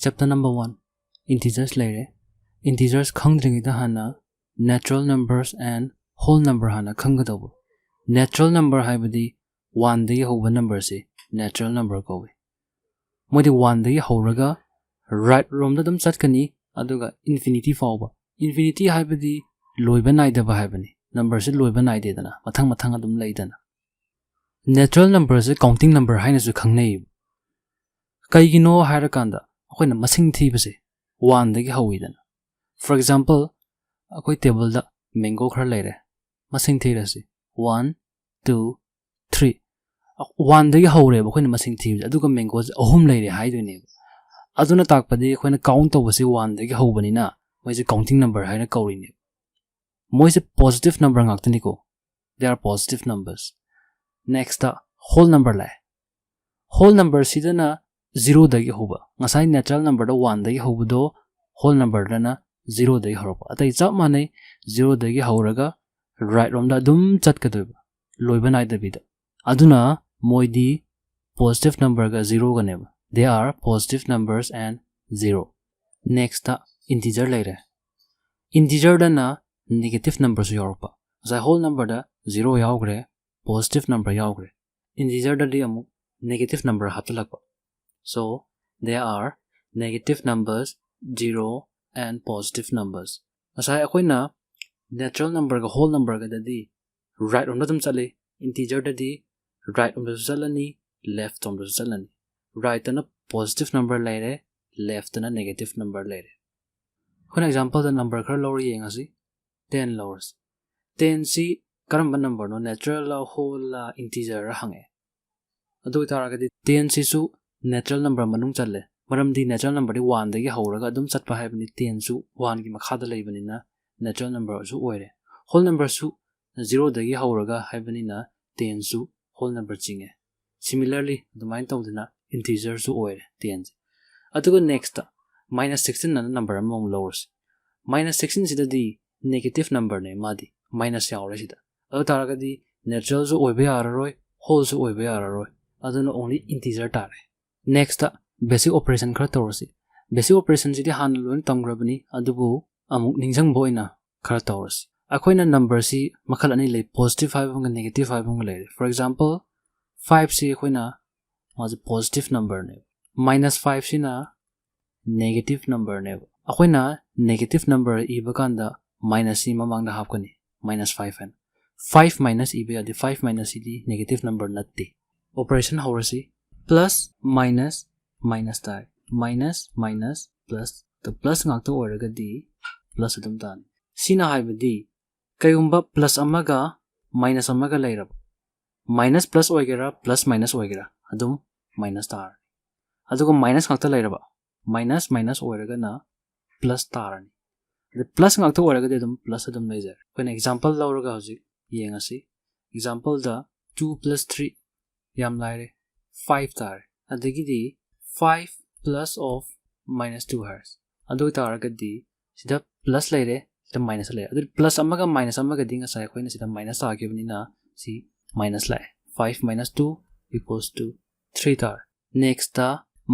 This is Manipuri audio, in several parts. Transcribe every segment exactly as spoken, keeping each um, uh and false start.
Chapter number one, integers ꯂꯩꯔꯦ꯫ Integers ꯈꯪꯗ꯭ꯔꯤꯉꯩꯗ ꯍꯥꯟꯅ natural numbers and whole number ꯍꯥꯟꯅ ꯈꯪꯒꯗꯧꯕ꯫ Natural number ꯍꯥꯏꯕꯗꯤ one ꯗꯒꯤ ꯍꯧꯕ number ꯁꯤ natural number ꯀꯧꯏ꯫ ꯃꯣꯏꯗꯤ one ꯗꯒꯤ ꯍꯧꯔꯒ right ꯔꯣꯝꯗ ꯑꯗꯨꯝ ꯆꯠꯀꯅꯤ, ꯑꯗꯨꯒ infinity ꯐꯥꯎꯕ꯫ Infinity ꯍꯥꯏꯕꯗꯤ ꯂꯣꯏꯕ ꯅꯥꯏꯗꯕ ꯍꯥꯏꯕꯅꯤ꯫ Number ꯁꯤ ꯂꯣꯏꯕ ꯅꯥꯏꯗꯦꯗꯅ, ꯃꯊꯪ ꯃꯊꯪ ꯑꯗꯨꯝ ꯂꯩꯗꯅ꯫ Natural number ꯁꯦ counting number ꯍꯥꯏꯅꯁꯨ ꯈꯪꯅꯩ꯫ ꯀꯩꯒꯤꯅꯣ ꯍꯥꯏꯔꯀꯥꯟꯗ, ꯑꯩꯈꯣꯏꯅ ꯃꯁꯤꯡ ꯊꯤꯕꯁꯦ one ꯗꯒꯤ ꯍꯧꯋꯤꯗꯅ꯫ For example, ꯑꯩꯈꯣꯏ table ꯗ mango ꯈꯔ ꯂꯩꯔꯦ, ꯃꯁꯤꯡ ꯊꯤꯔꯁꯤ, one, two, three꯫ One ꯗꯒꯤ ꯍꯧꯔꯦꯕ ꯑꯩꯈꯣꯏꯅ ꯃꯁꯤꯡ ꯊꯤꯕꯁꯦ, ꯑꯗꯨꯒ mango ꯁꯦ ꯑꯍꯨꯝ ꯂꯩꯔꯦ ꯍꯥꯏꯗꯣꯏꯅꯦꯕ꯫ ꯑꯗꯨꯅ ꯇꯥꯛꯄꯗꯤ ꯑꯩꯈꯣꯏꯅ count ꯇꯧꯕꯁꯦ one ꯗꯒꯤ ꯍꯧꯕꯅꯤꯅ ꯃꯣꯏꯁꯦ counting number ꯍꯥꯏꯅ ꯀꯧꯔꯤꯅꯦꯕ꯫ ꯃꯣꯏꯁꯦ positive number ꯉꯥꯛꯇꯅꯤꯀꯣ꯫ They are positive numbers. Next ꯇ whole number ꯂꯥꯛꯑꯦ꯫ Whole number ꯁꯤꯗꯅ zero ꯗꯒꯤ ꯍꯧꯕ꯫ ꯉꯁꯥꯏ natural number ꯗ one ꯗꯒꯤ ꯍꯧꯕꯗꯣ whole number ꯗꯅ zero ꯗꯒꯤ ꯍꯧꯔꯛꯄ꯫ ꯑꯇꯩ ꯆꯞ ꯃꯥꯟꯅꯩ, zero ꯗꯒꯤ ꯍꯧꯔꯒ right ꯔꯣꯝꯗ ꯑꯗꯨꯝ ꯆꯠꯀꯗꯣꯏꯕ, ꯂꯣꯏꯕ ꯅꯥꯏꯗꯕꯤꯗ꯫ ꯑꯗꯨꯅ ꯃꯣꯏꯗꯤ positive number ꯒ zero ꯒꯅꯦꯕ꯫ They are positive numbers and zero. Next ꯇ integer ꯂꯩꯔꯦ꯫ Integer ꯗꯅ negative number ꯁꯨ ꯌꯥꯎꯔꯛꯄ꯫ ꯉꯁꯥꯏ whole number ꯗ zero ꯌꯥꯎꯈ꯭ꯔꯦ, positive number ꯌꯥꯎꯈ꯭ꯔꯦ꯫ Integer ꯗꯗꯤ ꯑꯃꯨꯛ negative number ꯍꯥꯞꯆꯤꯜꯂꯛꯄ꯫ So, they are negative numbers, zero and positive numbers. ꯉꯁꯥꯏ ꯑꯩꯈꯣꯏꯅ natural number ꯒ whole number ꯒꯗꯗꯤ right ꯔꯣꯝꯗ ꯑꯗꯨꯝ ꯆꯠꯂꯤ, integer ꯗꯗꯤ right ꯔꯣꯝꯗꯁꯨ ꯆꯠꯂꯅꯤ, left ꯔꯣꯝꯗꯁꯨ ꯆꯠꯂꯅꯤ꯫ Right ꯇꯅ positive number ꯂꯩꯔꯦ, left ꯇꯅ negative number ꯂꯩꯔꯦ꯫ ꯑꯩꯈꯣꯏꯅ example ꯗ number ꯈꯔ ꯂꯧꯔ ꯌꯦꯡꯉꯁꯤ꯫ Ten ꯂꯧꯔꯁꯤ꯫ Ten ꯁꯤ ꯀꯔꯝꯕ number ꯅꯣ, natural ꯂ, whole ꯂ, integer ꯔ ꯍꯪꯉꯛꯑꯦ꯫ ꯑꯗꯨ ꯑꯣꯏꯇꯥꯔꯒꯗꯤ ten ꯁꯤꯁꯨ natural number ꯃꯅꯨꯡ ꯆꯜꯂꯦ, ꯃꯔꯝꯗꯤ natural number ꯗꯤ one ꯗꯒꯤ ꯍꯧꯔꯒ ꯑꯗꯨꯝ ꯆꯠꯄ ꯍꯥꯏꯕꯅꯤ, ten ꯁꯨ one ꯒꯤ ꯃꯈꯥꯗ ꯂꯩꯕꯅꯤꯅ natural number ꯁꯨ ꯑꯣꯏꯔꯦ꯫ Whole number ꯁꯨ zero ꯗꯒꯤ ꯍꯧꯔꯒ ꯍꯥꯏꯕꯅꯤꯅ ten ꯁꯨ whole number ꯆꯤꯡꯉꯦ꯫ Similarly, ꯑꯗꯨꯃꯥꯏꯅ ꯇꯧꯗꯅ integer ꯁꯨ ꯑꯣꯏꯔꯦ ten ꯁꯦ꯫ ꯑꯗꯨꯒ next ꯇ minus sixteen ꯑꯅ number ꯑꯃꯃꯨꯛ ꯂꯧꯔꯁꯤ꯫ Minus sixteen ꯁꯤꯗꯗꯤ negative number ꯅꯦ, ꯃꯥꯗꯤ minus ꯌꯥꯎꯔꯦ ꯁꯤꯗ꯫ ꯑꯗꯨ ꯇꯥꯔꯒꯗꯤ natural ꯁꯨ ꯑꯣꯏꯕ ꯌꯥꯔꯔꯣꯏ, whole ꯁꯨ ꯑꯣꯏꯕ ꯌꯥꯔꯔꯣꯏ, ꯑꯗꯨꯅ only integer ꯇꯥꯔꯦ꯫ Next ꯇ basic operation ꯈꯔ ꯇꯧꯔꯁꯤ꯫ Basic operationꯁꯤꯗꯤ ꯍꯥꯟꯅ ꯂꯣꯏꯅ ꯇꯝꯈ꯭ꯔꯕꯅꯤ, ꯑꯗꯨꯕꯨ ꯑꯃꯨꯛ ꯅꯤꯡꯁꯤꯡꯕ ꯑꯣꯏꯅ ꯈꯔ ꯇꯧꯔꯁꯤ꯫ ꯑꯩꯈꯣꯏꯅ numberꯁꯤ ꯃꯈꯜ ꯑꯅꯤ ꯂꯩ, positive ꯍꯥꯏꯕ ꯑꯃꯒ negative ꯍꯥꯏꯕ ꯑꯃꯒ ꯂꯩꯔꯦ꯫ For example, fiveꯁꯤ ꯑꯩꯈꯣꯏꯅ ꯃꯥꯁꯦ positive numberꯅꯦꯕ, minus fiveꯁꯤꯅ negative numberꯅꯦꯕ꯫ ꯑꯩꯈꯣꯏꯅ negative number ꯏꯕ ꯀꯥꯟꯗ minusꯁꯤ ꯃꯃꯥꯡꯗ ꯍꯥꯞꯀꯅꯤ, minus five ꯍꯥꯏꯅ꯫ Five minus ꯏꯕ ꯌꯥꯗꯦ, five minusꯁꯤꯗꯤ negative number ꯅꯠꯇꯦ꯫ Operation ꯍꯧꯔꯁꯤ꯫ Plus minus minus ꯇꯥꯔꯦ, minus minus plus꯫ ꯑꯗꯣ plus ꯉꯥꯛꯇ ꯑꯣꯏꯔꯒꯗꯤ plus ꯑꯗꯨꯝ ꯇꯥꯅꯤ꯫ ꯁꯤꯅ ꯍꯥꯏꯕꯗꯤ ꯀꯩꯒꯨꯝꯕ plus ꯑꯃꯒ minus ꯑꯃꯒ ꯂꯩꯔꯕ, minus plus ꯑꯣꯏꯒꯦꯔꯥ plus minus ꯑꯣꯏꯒꯦꯔꯥ ꯑꯗꯨꯝ minus ꯇꯥꯔꯅꯤ꯫ ꯑꯗꯨꯒ minus ꯉꯥꯛꯇ ꯂꯩꯔꯕ, minus minus ꯑꯣꯏꯔꯒꯅ plus ꯇꯥꯔꯅꯤ꯫ ꯑꯗ plus ꯉꯥꯛꯇ ꯑꯣꯏꯔꯒꯗꯤ ꯑꯗꯨꯝ plus ꯑꯗꯨꯝ ꯂꯩꯖꯔꯦ꯫ ꯑꯩꯈꯣꯏꯅ example ꯂꯧꯔꯒ ꯍꯧꯖꯤꯛ ꯌꯦꯡꯉꯁꯤ꯫ Exampleꯗ two plus three, ꯌꯥꯝ ꯂꯥꯏꯔꯦ, five ꯇꯥꯔꯦ꯫ ꯑꯗꯒꯤꯗꯤ five plus of minus two ꯍꯥꯏꯔꯁꯤ꯫ ꯑꯗꯨ ꯑꯣꯏꯇꯥꯔꯒꯗꯤ ꯁꯤꯗ plus ꯂꯩꯔꯦ, ꯁꯤꯗ minus ꯂꯩꯔꯦ꯫ ꯑꯗꯨꯗꯤ plus ꯑꯃꯒ minus ꯑꯃꯒꯗꯤ ꯉꯁꯥꯏ ꯑꯩꯈꯣꯏꯅ ꯁꯤꯗ minus ꯇꯥꯈꯤꯕꯅꯤꯅ ꯁꯤ minus ꯂꯥꯛꯑꯦ꯫ Five minus two equals to three ꯇꯥꯔꯦ꯫ Nextꯇ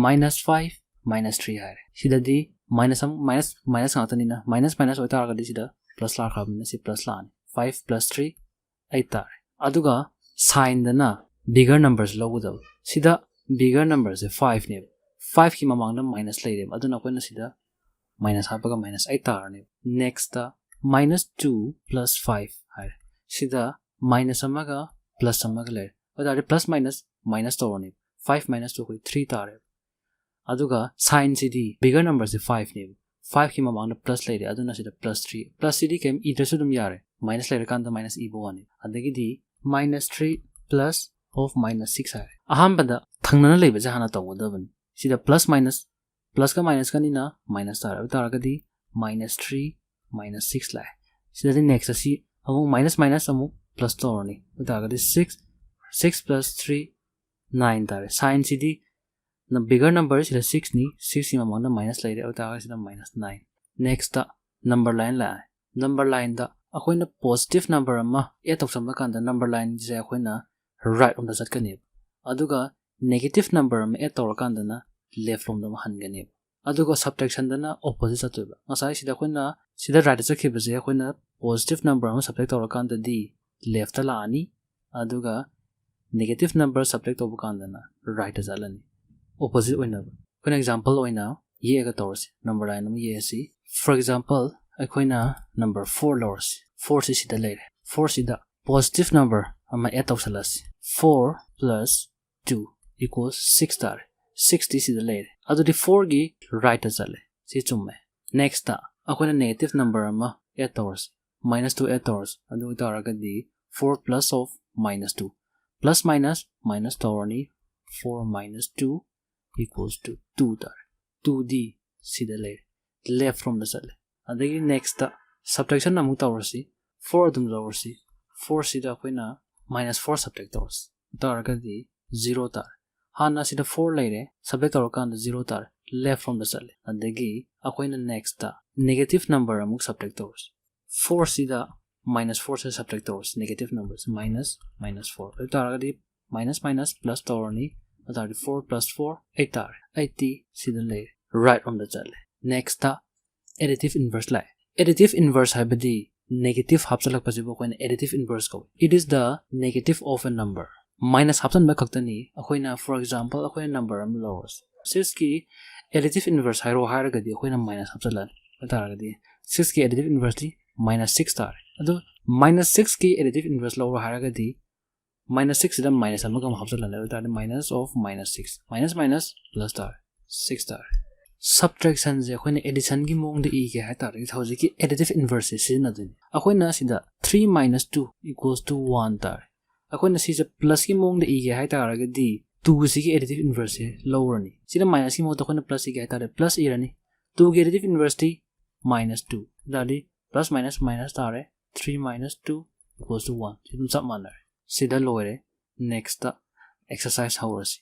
minus five minus three ꯍꯥꯏꯔꯦ꯫ ꯁꯤꯗꯗꯤ minus ꯑꯃ, minus minus ꯉꯥꯛꯇꯅꯤꯅ, minus minus ꯑꯣꯏꯇꯥꯔꯒꯗꯤ ꯁꯤꯗ plus ꯂꯥꯛꯈ꯭ꯔꯕꯅꯤꯅ ꯁꯤ plus ꯂꯥꯛꯑꯅꯤ꯫ Five plus three, eight ꯇꯥꯔꯦ꯫ ꯑꯗꯨꯒ signꯗꯅ bigger numbers ꯂꯧꯒꯗꯕ꯫ ꯁꯤꯗ bigger numberꯁꯦ fiveꯅꯦꯕ꯫ Fiveꯀꯤ ꯃꯃꯥꯡꯗ minus ꯂꯩꯔꯦꯕ, ꯑꯗꯨꯅ ꯑꯩꯈꯣꯏꯅ ꯁꯤꯗ minus ꯍꯥꯞꯄꯒ minus eight ꯇꯥꯔꯅꯦꯕ꯫ Nextꯇ minus two plus five ꯍꯥꯏꯔꯦ꯫ ꯁꯤꯗ minus ꯑꯃꯒ plus ꯑꯃꯒ ꯂꯩꯔꯦ꯫ ꯑꯗꯨ ꯇꯥꯔꯗꯤ plus minus minus ꯇꯧꯔꯅꯦꯕ꯫ Five minus two ꯑꯩꯈꯣꯏ three ꯇꯥꯔꯦꯕ꯫ ꯑꯗꯨꯒ signꯁꯤꯗꯤ bigger numberꯁꯦ fiveꯅꯦꯕ꯫ Fiveꯀꯤ ꯃꯃꯥꯡꯗ plus ꯂꯩꯔꯦ, ꯑꯗꯨꯅ ꯁꯤꯗ plus three꯫ Plusꯁꯤꯗꯤ ꯀꯩꯝ ꯏꯗ꯭ꯔꯁꯨ ꯑꯗꯨꯝ ꯌꯥꯔꯦ, minus ꯂꯩꯔꯀꯥꯟꯗ minus ꯏꯕ ꯋꯥꯅꯤ꯫ ꯑꯗꯒꯤꯗꯤ minus three plus of minus six ꯍꯥꯏꯔꯦ꯫ ꯑꯍꯥꯟꯕꯗ ꯊꯪꯅꯅ ꯂꯩꯕꯁꯦ ꯍꯥꯟꯅ ꯇꯧꯒꯗꯕꯅꯤ꯫ ꯁꯤꯗ plus minus, plusꯀ minusꯀꯅꯤꯅ minus ꯇꯥꯔꯦ꯫ ꯑꯗꯨ ꯇꯥꯔꯒꯗꯤ minus three minus six ꯂꯥꯛꯑꯦ꯫ ꯁꯤꯗꯗꯤ next ꯑꯁꯤ ꯑꯃꯨꯛ minus minus ꯑꯃꯨꯛ plus ꯇꯧꯔꯅꯤ꯫ ꯑꯗꯨ ꯇꯥꯔꯒꯗꯤ six, six plus three, nine ꯇꯥꯔꯦ꯫ Signꯁꯤꯗꯤ bigger number ꯁꯤꯗ sixꯅꯤ, sixꯀꯤ ꯃꯃꯥꯡꯗ minus ꯂꯩꯔꯦ, ꯑꯗꯨ ꯇꯥꯔꯒꯗꯤ ꯁꯤꯗ minus nine꯫ Nextꯇ number line ꯂꯥꯛꯑꯦ꯫ Number lineꯗ ꯑꯩꯈꯣꯏꯅ positive number ꯑꯃ add ꯇꯧꯁꯟꯕ ꯀꯥꯟꯗ number lineꯁꯦ ꯑꯩꯈꯣꯏꯅ right ꯂꯣꯝꯗ ꯆꯠꯀꯅꯦꯕ, ꯑꯗꯨꯒ negative number ꯑꯃ add ꯇꯧꯔꯀꯥꯟꯗꯅ left ꯂꯣꯝꯗ ꯑꯃ ꯍꯟꯒꯅꯦꯕ꯫ ꯑꯗꯨꯒ subtractionꯗꯅ opposite ꯆꯠꯇꯣꯏꯕ꯫ ꯉꯁꯥꯏ ꯁꯤꯗ ꯑꯩꯈꯣꯏꯅ ꯁꯤꯗ rightꯇ ꯆꯠꯈꯤꯕꯁꯦ ꯑꯩꯈꯣꯏꯅ positive number ꯑꯃ subtract ꯇꯧꯔꯀꯥꯟꯗꯗꯤ leftꯇ ꯂꯥꯛꯑꯅꯤ, ꯑꯗꯨꯒ negative number subtract ꯇꯧꯕ ꯀꯥꯟꯗꯅ rightꯇ ꯆꯠꯂꯅꯤ, opposite ꯑꯣꯏꯅꯕ꯫ ꯑꯩꯈꯣꯏꯅ example ꯑꯣꯏꯅ ꯌꯦꯛꯑꯒ ꯇꯧꯔꯁꯤ, number line ꯑꯃ ꯌꯦꯛꯑꯁꯤ꯫ For example, ꯑꯩꯈꯣꯏꯅ number four ꯂꯧꯔꯁꯤ꯫ Fourꯁꯤ ꯁꯤꯗ ꯂꯩꯔꯦ꯫ Fourꯁꯤꯗ positive number ꯑꯃ add ꯇꯧꯁꯜꯂꯁꯤ꯫ Four plus two equals six ꯇꯥꯔꯦ꯫ Sixꯇꯤ ꯁꯤꯗ ꯂꯩꯔꯦ꯫ ꯑꯗꯨꯗꯤ fourꯒꯤ rightꯇ ꯆꯠꯂꯦ꯫ ꯁꯤ ꯆꯨꯝꯃꯦ꯫ Nextꯇ ꯑꯩꯈꯣꯏꯅ negative number ꯑꯃ add ꯇꯧꯔꯁꯤ꯫ Minus two add ꯇꯧꯔꯁꯤ꯫ ꯑꯗꯨ ꯑꯣꯏꯇꯥꯔꯒꯗꯤ four plus of minus two, plus minus minus ꯇꯧꯔꯅꯤ꯫ Four minus two equals to two ꯇꯥꯔꯦ꯫ Twoꯗꯤ ꯁꯤꯗ ꯂꯩꯔꯦ, leftꯔꯣꯝꯗ ꯆꯠꯂꯦ꯫ ꯑꯗꯒꯤ nextꯇ subtraction ꯑꯃꯨꯛ ꯇꯧꯔꯁꯤ꯫ Four ꯑꯗꯨꯝ ꯂꯧꯔꯁꯤ꯫ Fourꯁꯤꯗ ꯑꯩꯈꯣꯏꯅ minus four subtract ꯇꯧꯔꯁꯤ꯫ ꯑꯗꯨ ꯇꯥꯔꯒꯗꯤ zero ꯇꯥꯔꯦ꯫ ꯍꯥꯟꯅ ꯁꯤꯗ four ꯂꯩꯔꯦ, subtract ꯇꯧꯔꯀꯥꯟꯗ zero ꯇꯥꯔꯦ, leftꯔꯣꯝꯗ ꯆꯠꯂꯦ꯫ ꯑꯗꯒꯤ ꯑꯩꯈꯣꯏꯅ nextꯇ negative number ꯑꯃꯨꯛ subtract ꯇꯧꯔꯁꯤ꯫ Fourꯁꯤꯗ minus fourꯁꯦ subtract ꯇꯧꯔꯁꯤ, negative numberꯁꯦ, minus minus four꯫ ꯑꯗꯨ ꯇꯥꯔꯒꯗꯤ minus minus plus ꯇꯧꯔꯅꯤ꯫ ꯑꯗꯨ ꯇꯥꯔꯗꯤ four plus four, eight ꯇꯥꯔꯦ꯫ Eightꯇꯤ ꯁꯤꯗ ꯂꯩꯔꯦ, rightꯔꯣꯝꯗ ꯆꯠꯂꯦ꯫ Nextꯇ additive inverse ꯂꯥꯛꯑꯦ꯫ Additive inverse ꯍꯥꯏꯕꯗꯤ negative ꯍꯥꯞꯆꯜꯂꯛꯄꯁꯤꯕꯨ ꯑꯩꯈꯣꯏꯅ additive inverse ꯀꯧꯏ꯫ It is the negative of a number꯫ Minus ꯍꯥꯞꯆꯟꯕ ꯈꯛꯇꯅꯤ꯫ ꯑꯩꯈꯣꯏꯅ, for example, ꯑꯩꯈꯣꯏꯅ number ꯑꯃ ꯂꯧꯔꯁꯤ꯫ Sixꯀꯤ additive inverse ꯍꯥꯏꯔꯣ ꯍꯥꯏꯔꯒꯗꯤ ꯑꯩꯈꯣꯏꯅ minus ꯍꯥꯞꯆꯜꯂꯅꯤ꯫ ꯑꯗꯨ ꯇꯥꯔꯒꯗꯤ sixꯀꯤ additive inverseꯇꯤ minus six ꯇꯥꯔꯦ꯫ ꯑꯗꯣ minus sixꯀꯤ additive inverse ꯂꯧꯔꯣ ꯍꯥꯏꯔꯒꯗꯤ minus sixꯁꯤꯗ minus ꯑꯃꯒ ꯑꯃꯨꯛ ꯍꯥꯞꯆꯜꯂꯅꯤ꯫ ꯑꯗꯨ ꯇꯥꯔꯗꯤ minus of minus six, minus minus plus ꯇꯥꯔꯦ, six ꯇꯥꯔꯦ꯫ Subtractionꯁꯦ ꯑꯩꯈꯣꯏꯅ additionꯒꯤ ꯃꯑꯣꯡꯗ ꯏꯒꯦ ꯍꯥꯏ ꯇꯥꯔꯒꯗꯤ ꯍꯧꯖꯤꯛꯀꯤ additive inverseꯁꯦ ꯁꯤꯖꯤꯟꯅꯗꯣꯏꯅꯤ꯫ ꯑꯩꯈꯣꯏꯅ ꯁꯤꯗ three minus two equals to one ꯇꯥꯔꯦ꯫ ꯑꯩꯈꯣꯏꯅ ꯁꯤꯁꯦ plusꯀꯤ ꯃꯑꯣꯡꯗ ꯏꯒꯦ ꯍꯥꯏ ꯇꯥꯔꯒꯗꯤ twoꯁꯤꯒꯤ additive inverseꯁꯦ ꯂꯧꯔꯅꯤ꯫ ꯁꯤꯗ minusꯀꯤ ꯃꯍꯨꯠꯇ ꯑꯩꯈꯣꯏꯅ plus ꯏꯒꯦ ꯍꯥꯏ ꯇꯥꯔꯗꯤ plus ꯏꯔꯅꯤ꯫ Twoꯒꯤ additive inverseꯇꯤ minus two꯫ ꯑꯗꯨ ꯇꯥꯔꯗꯤ plus minus minus ꯇꯥꯔꯦ꯫ Three minus two equals to one꯫ ꯁꯤ ꯑꯗꯨꯝ ꯆꯞ ꯃꯥꯟꯅꯔꯦ꯫ ꯁꯤꯗ ꯂꯣꯏꯔꯦ꯫ Nextꯇ exercise ꯍꯧꯔꯁꯤ꯫